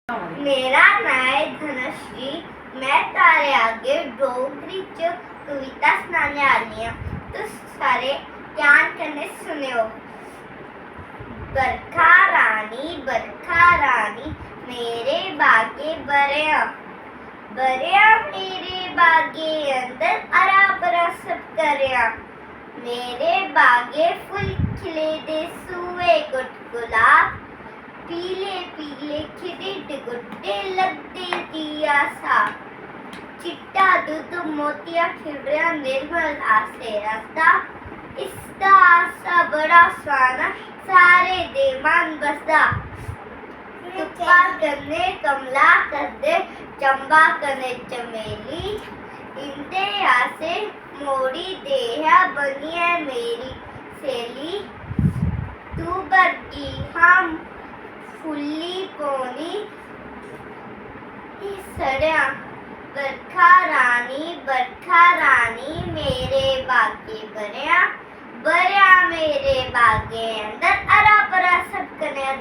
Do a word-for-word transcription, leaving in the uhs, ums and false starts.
मेरा नांऽ ऐ धनश्री। में थुआढ़े अग्गें डोगरी च कविता सनाने आह्ली आं। तुस सारे ध्यान कन्नै सुनेओ। बरखा रानी, बरखा रानी, मेरे बागे बरेआ, बरेआ मेरे बागे अंदर हरा भरा सब करेआ। मेरे बागे फुल्ल खिले दे, सूहे गुट गुलाब, पीले पीले खिड़े डगुट्टे लगदे दिया सा। चिट्टा दुद्ध मोतिया खिड़ेआ निर्मल आसे रसदा। इसदा आसा बड़ा सुहाना, सारे दे मन बसदा। तुप्पा कन्नै कमला करदे, चंबा कन्नै चमेली, इंदे आसे मोड़ी दे हा बनियै मेरी स्हेली। तू बरगी हम फुल्ली पौनी सड़ेआ। बरखा रानी, बरखा रानी, मेरे बागे बरेआ, बरेआ मेरे बागे अंदर हरा भरा सब कनेआ।